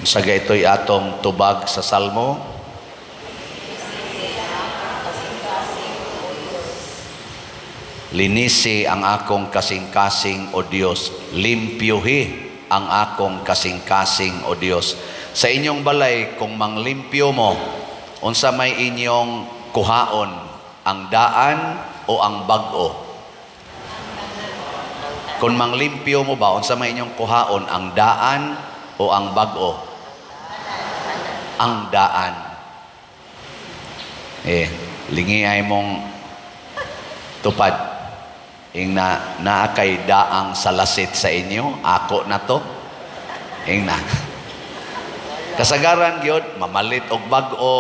Unsa ito'y atong tubag sa Salmo? Linisi ang akong kasing-kasing, O Dios. Limpyuhi ang akong kasing-kasing, O Dios. Sa inyong balay, kung manglimpyo mo, unsa may inyong kuhaon, ang daan o ang bag-o? Kung manglimpyo mo ba, unsa may inyong kuhaon, ang daan o ang bag-o? Ang daan. Eh, lingi ay mong tupad. Ing na naa kay daang salasit sa inyo, ako na to. Ing na. Kasagaran gyud mamalit og bag-o,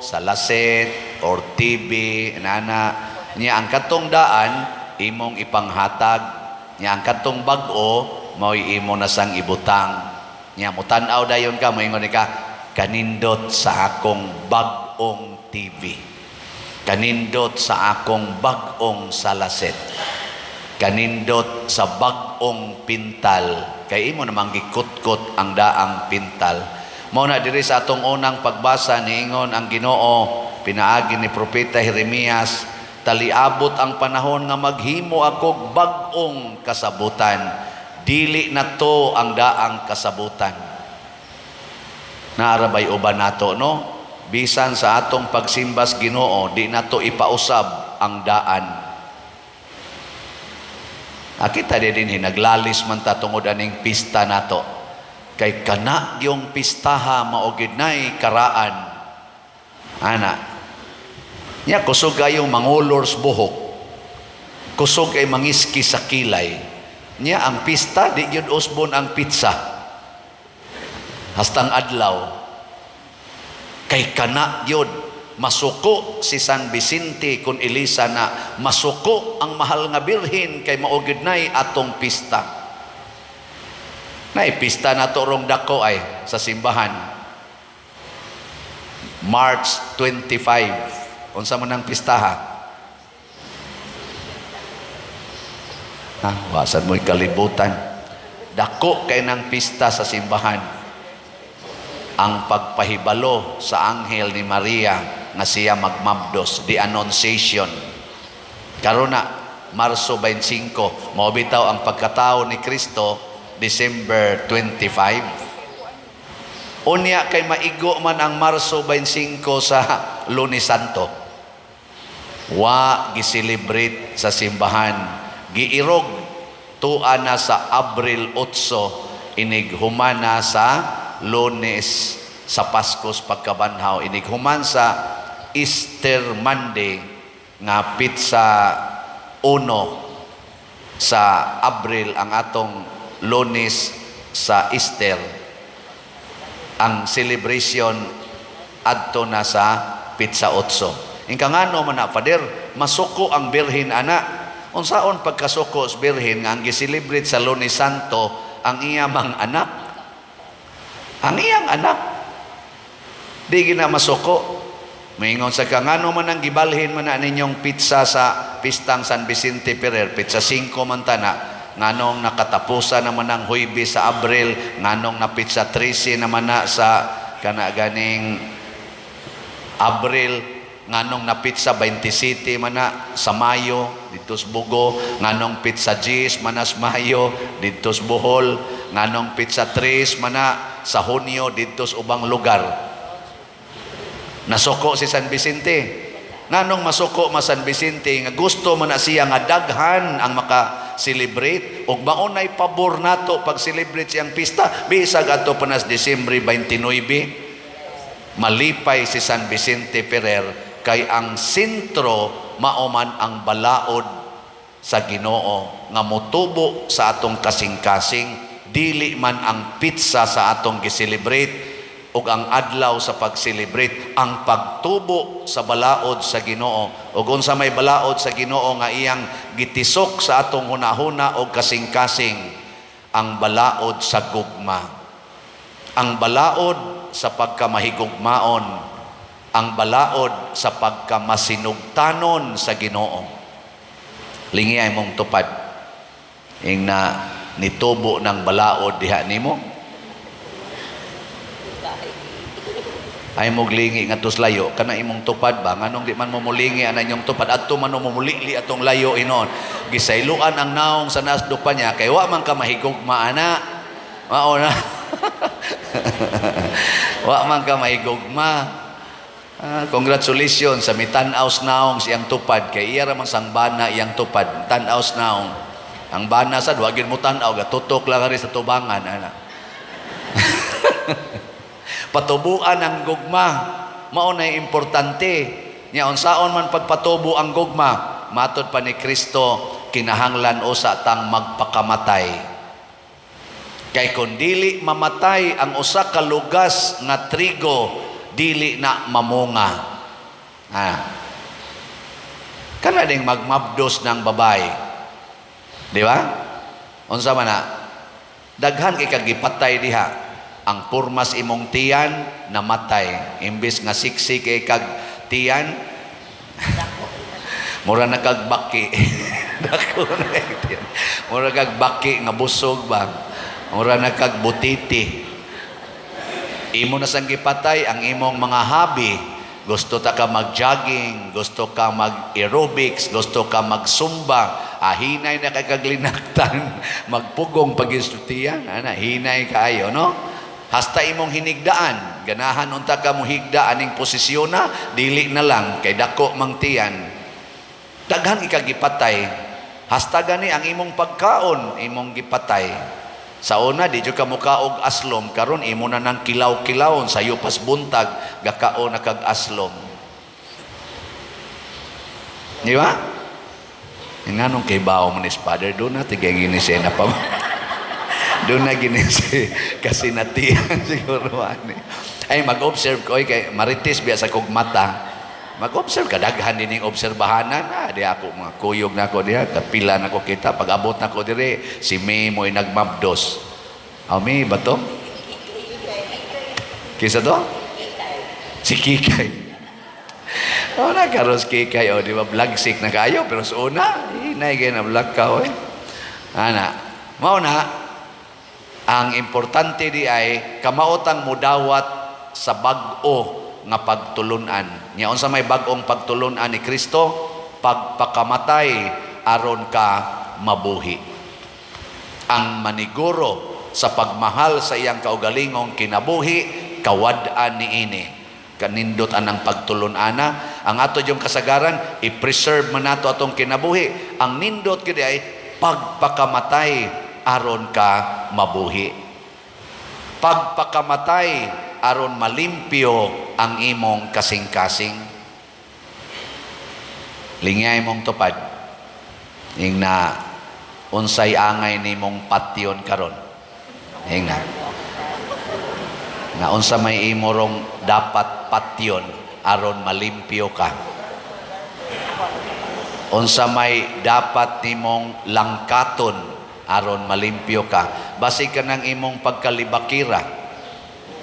salasit or TV, nana. Nya ang katong daan imong ipanghatag. Nya ang katong bag-o mao'y imo na sang ibutang. Nya mutan-aw dayon ka, moingon ka, "Kanindot sa akong bag-ong TV. Kanindot sa akong bag-ong salaset. Kanindot sa bag-ong pintal." Kay imo namang gikutkot ang daang pintal. Mao na diri sa atong unang pagbasa, niingon ang Ginoo pinaagi ni Propeta Jeremias, "Taliabot ang panahon nga maghimo ako bag-ong kasabutan. Dili na to ang daang kasabutan." Naa ra bay uban nato, no? Bisan sa atong pagsimbas Ginoo, di nato ipausab ang daan. Akita di din naglalis man ta tungod aning pista nato. Kay kana yung pistaha mao gid nay karaan. Ana. Nya kusog kayong mangulors buhok. Kusog kay mangiski sa kilay. Nya ang pista di gyud usbon ang pizza. Hastang adlaw. Kay kana gyud masuko si San Vicente kung ilisa na masuko ang mahal nga birhen kay mao gyud nay atong pista. Nay pista nato rong dako ay sa simbahan. March 25. Unsa man ang pistaha? Ha, wasan mo'y kalibutan. Dako kay ng pista sa simbahan. Ang pagpahibalo sa anghel ni Maria nga siya magmabdos, the Annunciation. Karon na, Marso 25, mao bitaw ang pagkatao ni Kristo December 25. Unya kay maigo man ang Marso 25 sa Lunes Santo. Wa gi-celebrate sa simbahan. Giirog tua na sa Abril 8, inig humana sa Lunes sa Paskos pagkabanhaw, inig human sa Easter Monday nga pitsa 1 sa Abril ang atong Lunes sa Easter. Ang celebration adto na sa pitsa 8. Ingka ngano man na, Father, masuko ang Birhen ana? Unsaon pagkasuko sa Birhen nga ang gi-celebrate sa Lunes Santo ang iya mang anak? Ang iyang anak. Di gina masuko. Maingon sa ka, ngano man ang gibalhin man na ninyong pizza sa pistang San Vicente Ferrer, pizza 5 man tana, nganong nakatapusan naman ang Huwebes sa Abril, nganong na pizza 13 naman na sa kana ganing Abril, nganong na pizza 27 man na sa Mayo dito sa Bugo, nganong pizza 10 man na sa Mayo dito sa Bohol, nganong pizza 3 man na sa Hunyo dito sa ubang lugar? Nasuko si San Vicente. Nganong masuko ma San Vicente nga gusto man na siya nga daghan ang maka-celebrate ug maunay pabor nato pag-celebrate siyang pista bisag adto pa nas Disyembre 29? Malipay si San Vicente Ferrer kay ang sentro mao man ang balaod sa Ginoo nga motubo sa atong kasing-kasing, dili man ang pizza sa atong gi-celebrate ug ang adlaw sa pag-celebrate, ang pagtubo sa balaod sa Ginoo. Ug unsa may balaod sa Ginoo nga iyang gitisok sa atong hunahuna og kasing-kasing? Ang balaod sa gugma, ang balaod sa pagkamahigugmaon, ang balaod sa pagkamasinugtanon sa Ginoo. Lingi ay mong tupad. Ing na nitubo ng balaod diha nimo. Ay mo lingi nga layo kana imong tupad ba, nganong di man mo mulingi ana inyong tupad? Adto man mo mulili atong layo inon. Gisayloan ang naong sa nasdupa niya kay wa man ka mahigugma ana. Mao na, wa man ka mahigugma. Ah, congratulations sa mitan-aw naong siyang tupad kay iya ra man sang bana iyang tupad, tan-aw naong. Ang bana sad wa gyud mo tan-aw, gatutok lang ari sa tubangan ana. Patubuan ang gugma, mao na importante nya. Unsaon man pagpatubo ang gugma? Matod pa ni Kristo, kinahanglan usa tang magpakamatay, kay kung dili mamatay ang usa ka lugas nga trigo, dili na mamunga. Ah, kana ding magmabdos ng babae, di ba? Unsa man na, daghan kay kagipatay diha. Ang purmas imong tiyan, namatay. Imbis nga sexy kay kag tiyan, mura na kag baki. Dako na kay tiyan, mura kag baki nga busog ba, mura na kag butiti. Imo na sang gipatay ang imong mga hobby. Gusto ta ka mag-jogging, gusto ka mag-aerobics, gusto ka mag-zumba. Ah, hinay na kay kaglinaktan, magpugong pag-isutiyan, ana, hinay kaayo, no? Hasta imong hinigdaan, ganahan unta ka mohigda aning posisyon na, dili na lang kay dako mang tiyan. Daghan ikagipatay. Hasta gani ang imong pagkaon, imong gipatay. Sa una, di jud ka mukaog aslom, karon imo na nang kilaw-kilawon, sayo pas buntag, gakaon na kag aslom. Di ba? Nganong kay bao mo ni Father, doon na tigay gini siya na pa. Doon na gini si kasi natiyan siguro ani. Ay, mag-observe ko ay kay marites biya sa kog mata. Mag-observe ka, daghan din yung obserbahanan. Ah, di ako mga kuyog na ako diha, kapila na ko kita pag abot na ko dire, si May mo'y nagmabdos. Ah, May ba to? Kisa to? Si Kikay. Oh, na karon si Kikay, oh, di ba vlog sick na kayo, pero sa una, hinay kay na vlog ka, oy. Ana, mao na ang importante di ay kamaotang mudawat sa bag-o nga pagtulunan. Nya unsa may bag-ong pagtulunan ni Kristo? Pagpakamatay aron ka mabuhi. Ang maniguro sa pagmahal sa iyang kaugalingong kinabuhi, kawad-an niini. Kanindot anang pagtulun-ana. Ang ato yung kasagaran, i-preserve man nato atong kinabuhi. Ang nindot gyud ay pagpakamatay aron ka mabuhi. Pagpakamatay aron malimpyo ang imong kasing-kasing. Lingay mong tupad. Ing na unsay angay nimong patyon karon. Ing na. Na unsa may imorong dapat patyon aron malimpyo ka. Unsa may dapat nimong langkaton aron malimpyo ka. Basi ka ng imong pagkalibakira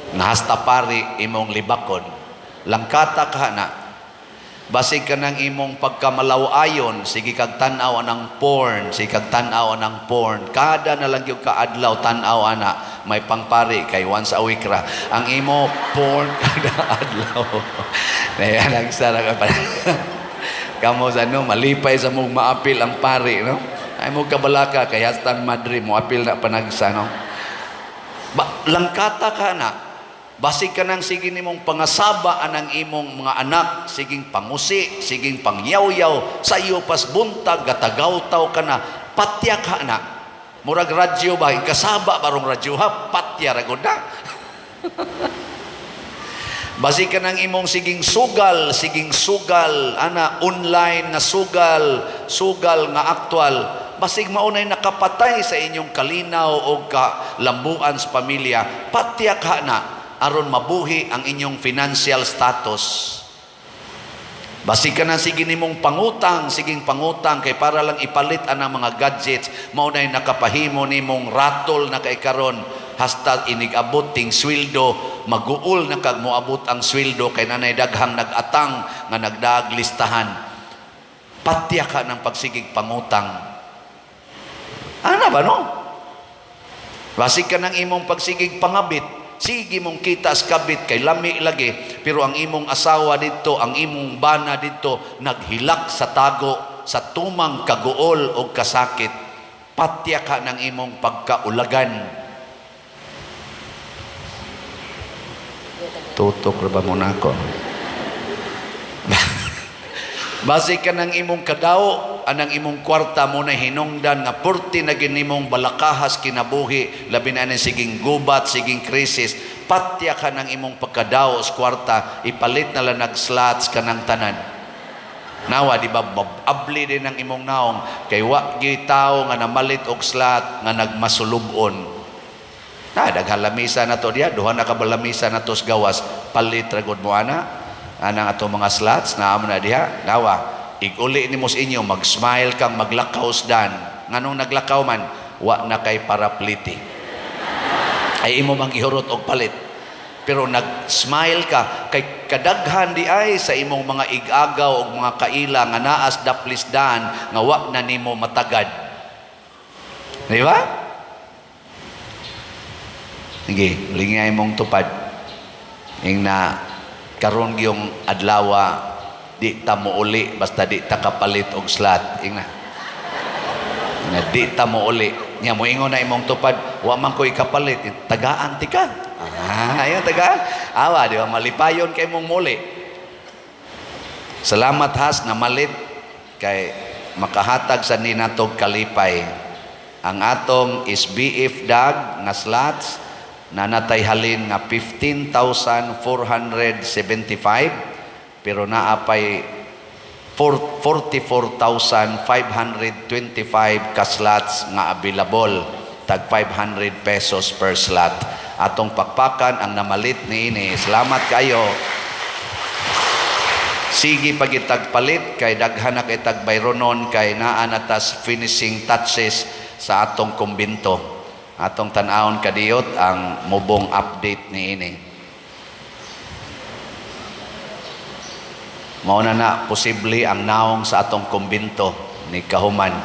nga hasta pari imong libakon. Langkata ka na. Basi ka ng imong pagkamalaw-ayon, sige kag tan-aw anang porn, sige kag tan-aw anang porn. Kada na lang gyud ka adlaw tan-aw ana, may pangpari kay once a week ra. Ang imo porn kada adlaw. Naya nagsara ka pa. Kamo sa ano, malipay sa mong maapil ang pari, no? Ay mo kabalaka kay hastang madre mo apil na panagsa, no? Ba, langkata ka na. Basig ka nang sige nimong pangasaba anang imong mga anak, siging pangusi, siging pangyaw-yaw, sa iyo pas buntag, gatagaw-taw ka na, patya ka na. Murag radyo ba, kasaba barong radyo ha, patya ra gud na. Basig ka ng imong siging sugal, ana, online nga sugal, sugal nga aktual. Basig maunay nakapatay sa inyong kalinaw o kalambuan sa pamilya, patya ka na aron mabuhi ang inyong financial status. Basig ka na sige nimong pangutang, siging pangutang kay para lang ipalit ang mga gadgets, mao nay nakapahimo nimong ratol na kay karon hasta inig-abot ting sweldo, maguol na kag moabot ang sweldo kay nanay daghang nag-atang nga nagdaag listahan. Patya ka ng pagsigig pangutang. Ana ba, no? Basig ka ng imong pagsigig pangabit. Sige mong kita sa kabit kay lami lagi, pero ang imong asawa dito, ang imong bana dito naghilak sa tago sa tumang kaguol o kasakit. Patya ka ng imong pagkaulagan. Tutok ra ba mo na ako? Base ka ng imong kadaw, anang imong kwarta mo na hinungdan nga purti na ginimong balakahas kinabuhi, labi na ning siging gubat, siging krisis, patya ka ng imong pagkadaw sa kwarta, ipalit na lang nag-slots ka ng tanan. Nawa, di ba, abli din ang imong naong, kay wa gyud tawo nga namalit og slot nga nagmasulubon. Na, daghan lamisa na to diya, duha na ka ba lamisa na to sa gawas, palit ra gud mo ana, anang atong mga slots, naa mo na diha, nawa, iguli nimo sa inyo, mag-smile kang maglakaw dan. Nganong naglakaw man, wa na kay parapliti. Ay imo mang gihurot og palit. Pero nag-smile ka kay kadaghan di ay sa imong mga igagaw og mga kaila nga naas daplis dan nga wa na nimo matagad. Di ba? Sige, lingay mong tupad. Ing na karon gyung adlawa di ta mouli basta di ta kapalit og slot. Ing na. Ing na di ta mouli. Nya moingon na imong tupad, wa man ko'y kapalit, tagaan ti ka. Ah, ayun tagaan. Awa, di ba malipayon kay mong muli. Salamat has na malit kay makahatag sa ninatog kalipay. Ang atong SBF dag nga slots na natay halin nga 15,475 pero naapay 44,525 ka slots nga available, tag 500 pesos per slot. Atong pakpakan ang namalit niini. Salamat kayo. Sige pagitagpalit kay daghan na kay tagbayronon kay naa na tas finishing touches sa atong kumbinto. Atong tan-awon kadiyot ang mubong update niini. Mao na na posible ang naong sa atong kumbinto ni kahuman.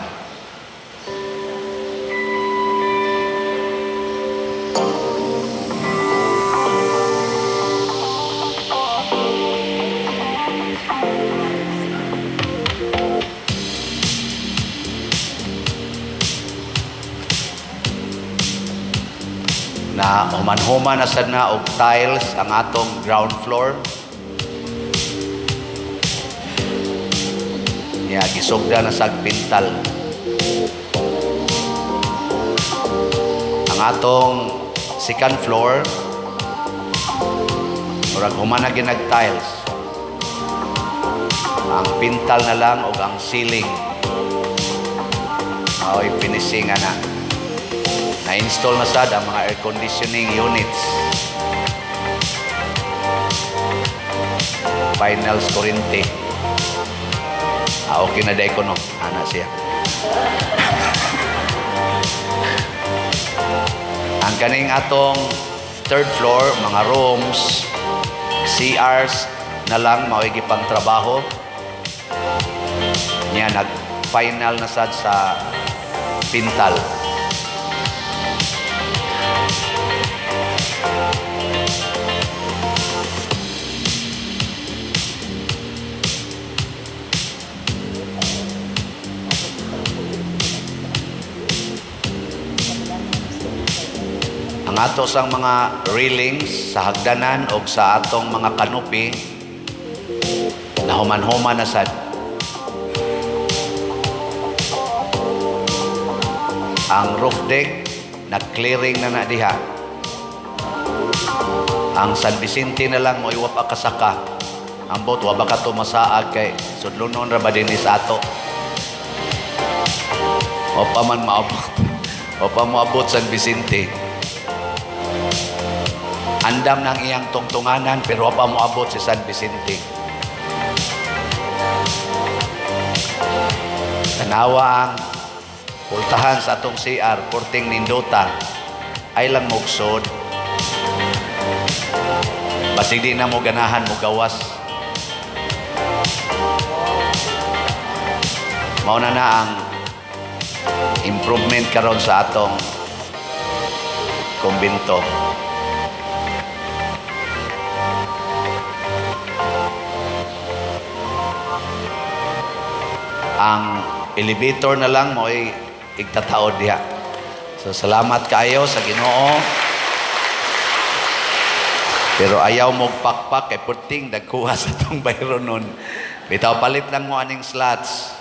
Na human-human na sad na og tiles ang atong ground floor. Ya, gisugda na sag pintal. Ang atong second floor, murag human na ginag tiles. Ang pintal na lang og ang ceiling. Mao'y finishing ana. Na-install na sad ang mga air conditioning units. Finals kurente. Ah, okay na dahil ko no. Ana siya. Ang kaning atong third floor, mga rooms, CRs na lang mao'y gipang trabaho. Niya nag-final na sad sa pintal. Ang ato sang mga railings sa hagdanan o sa atong mga kanupi nahuman-human na sad. Ang roof deck nag-clearing na na diha. Ang San Vicente na lang mo'y wa pa kasaka. Ambot wa ba ka tumasaag kay sudlonon ra ba dinhi sa ato. O pa man maabot. O pa moabot San Vicente. Andam ng iyang tungtunganan pero wa pa moabot si San Vicente. Tanawa ang pultahan sa atong CR, porting nindota, ay lang mugsod. Basig di na mo ganahan mo gawas. Mao na na ang improvement karon sa atong kumbinto. Ang elevator na lang mo'y igtataod diha. So salamat kaayo sa Ginoo. Pero ayaw mo pakpak kay puting dagkuha sa tong bayronon. Bitaw, palit lang mo aning slots,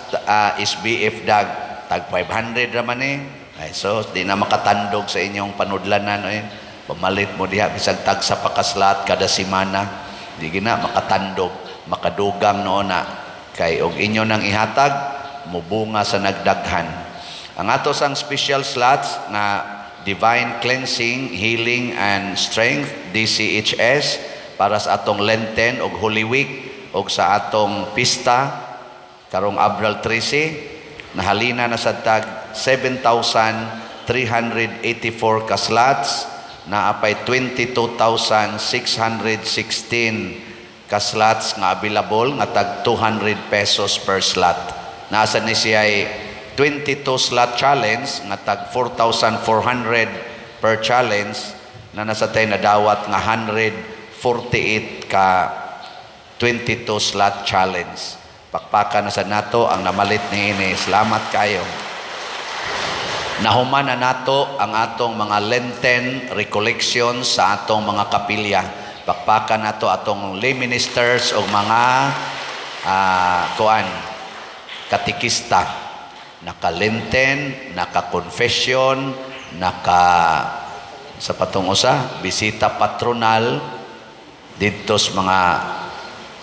SBF dag tag 500 ra man eh. Ay, so di na makatandog sa inyong panudlanan eh. Pamalit mo diha bisag tagsa pa ka slot kada semana. Di gina makatandog, makadugang noon na kay og inyo nang ihatag, mubunga sa nagdaghan. Ang ato sang special slots nga Divine Cleansing, Healing and Strength, DCHS, para sa atong Lenten og Holy Week og sa atong pista karong Abril 13, nahalina na sa tag 7,384 ka slots, naa pay 22,616 ka slots nga available nga tag ₱200 per slot. Nasa ni siya ay 22 slot challenge nga tag 4,400 per challenge na nasa tayo nadawat nga 148 ka 22 slot challenge. Pakpakan na sa nato ang namalit ni ini. Salamat kayo. Nahuman na nato ang atong mga Lenten recollections sa atong mga kapilya. Pakpakan nato atong lay ministers o mga kuan katikista. Naka-Lenten, naka-confession, naka sa patong usa, bisita patronal didto sa mga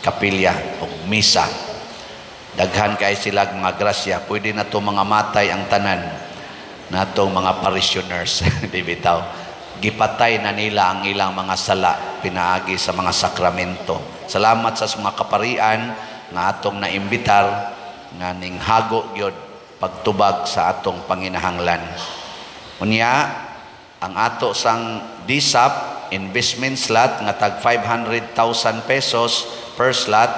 kapilya o misa. Daghan kay sila mga grasya. Pwede na to mga matay ang tanan natong mga parishioners. Di bitaw? Gipatay na nila ang ilang mga sala pinaagi sa mga sakramento. Salamat sa mga kaparian nga atong naimbitar nga ning hago gyud pagtubag sa atong panginahanglan. Unya, ang ato sang DSAP investment slot nga tag ₱500,000 per slot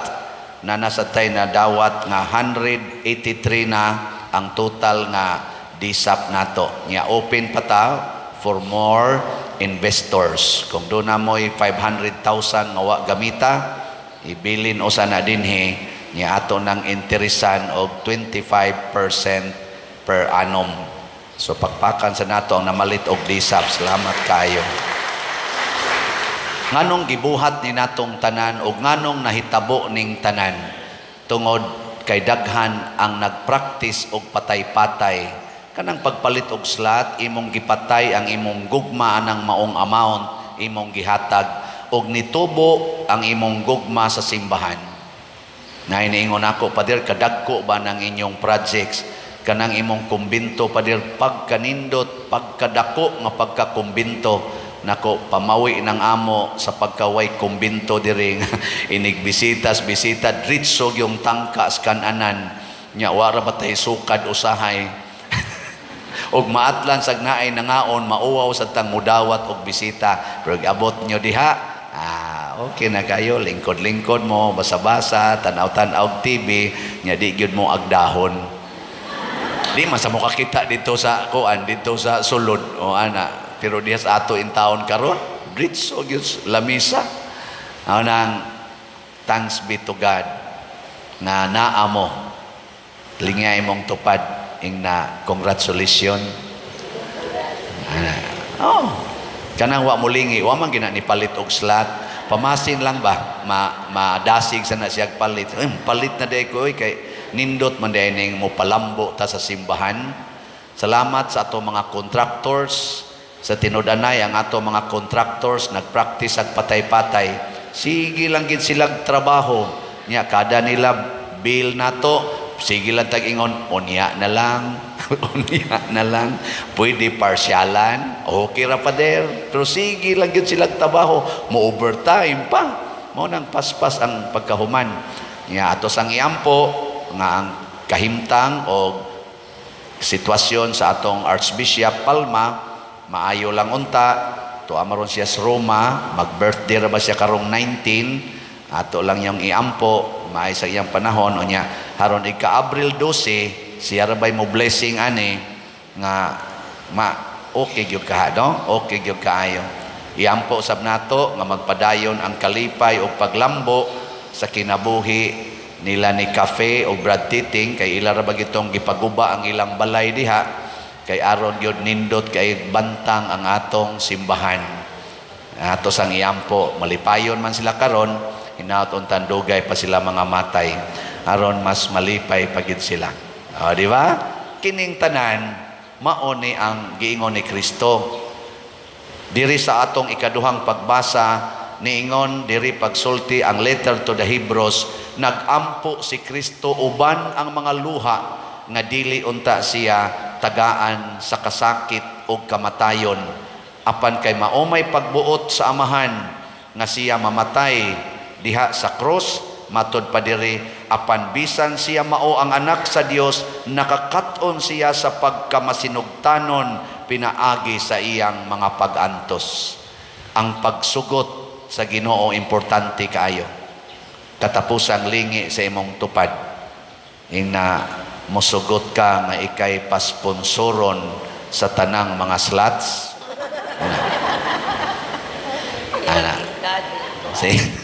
na nasa tay na dawat nga 183 na ang total nga DSAP nato. Nya open pa ta for more investors. Kung duna mo'y 500,000 nga wa gamita, ibilin usa na dinhi, nya ato nang interesan og 25% per annum. So pakpakan sa nato ang namalit og DSAP. Salamat kayo. Nganong gibuhat ni natong tanan o nganong nahitabo ning tanan? Tungod kay daghan ang nagpractice og patay-patay. Kanang pagpalit og slot, imong gipatay ang imong gugma anang maong amount, imong gihatag og nitubo ang imong gugma sa simbahan. Naay niingon ako, "Pader, kadagko ba ng inyong projects? Kanang imong kumbinto, pader, pagkanindot, pagkadako nga pagkakumbinto." Nako, pamawi ng amo sa pagkaway kumbinto diri. Inigbisitas, bisita, dritso yung tangka sa kananan. Nya, wara ba tay sukad usahay? Og maatlan sag naay nangaon, mauwaw sa tang mudawat og bisita. Pero abot nyo diha, okay na kayo, lingkod-lingkod mo, basa-basa, tanaw-tanaw og TV, nya di gyud mo agdahon. Di man sa mo kakita dito sa kuan, dito sa sulod o ana, pero diha sa ato in town karon, dritso gyud lamisa. Mao nang thanks be to God nga naa mo, lingay mong tupad ing na congratulations. Ana. Oh. Kanang wa mo lingi, wa man gina ni palit og slot. Pamasin lang ba, ma madasig sa na siya palit. "Ay, palit na day ko oy, kay nindot man day ning mo palambo ta sa simbahan." Salamat sa ato mga contractors. Sa tinud-anay, ang ato mga contractors nagpractice ag patay-patay. Sige lang gid silang trabaho. Nya kada nila bill nato, sige lang tag ingon, "Unya na lang. Unya na lang. Pwede parsyalan. Okay ra, pader." Pero sige lang gid silang trabaho. Mo overtime pa. Mao nang paspas ang pagkahuman. Nya ato sang iampo nga ang kahimtang o sitwasyon sa atong Archbishop Palma maayo lang unta. Tuwa maron siya sa Roma, mag-birthday ra ba siya karong 19. Ato lang yung iampo maay sa iyang panahon. Unya haron ika Abril 12 siya ra bay mo blessing ani nga ma okay gyud ka, no? Okay gyud kaayo. Iampo sab nato nga magpadayon ang kalipay o paglambo sa kinabuhi. nila ni Cafe o Brad Titing kay ila ra ba gitong gipaguba ang ilang balay diha kay aron gyud nindot kay bantang ang atong simbahan. Ato sang iampo, malipayon man sila karon, hinaot untang dugay pa sila mga matay aron mas malipay pa gid sila. O, di ba? Kining tanan mao ni ang giingon ni Kristo. Diri sa atong ikaduhang pagbasa, niingon diri, pagsulti ang letter to the Hebrews, nagampo si Kristo uban ang mga luha nga dili unta siya tagaan sa kasakit ug kamatayon, apan kay mao may pagbuot sa Amahan nga siya mamatay diha sa krus. Matud pa diri, apan bisan siya mao ang anak sa Dios, nakakat-on siya sa pagkamasinugtanon pinaagi sa iyang mga pag-antos. Ang pagsugot sa Ginoo importante kaayo. Katapusang lingi sa imong tupad, ina mosugot ka nga ikay pasponsoron sa tanang mga slots. Ana. Ana. Si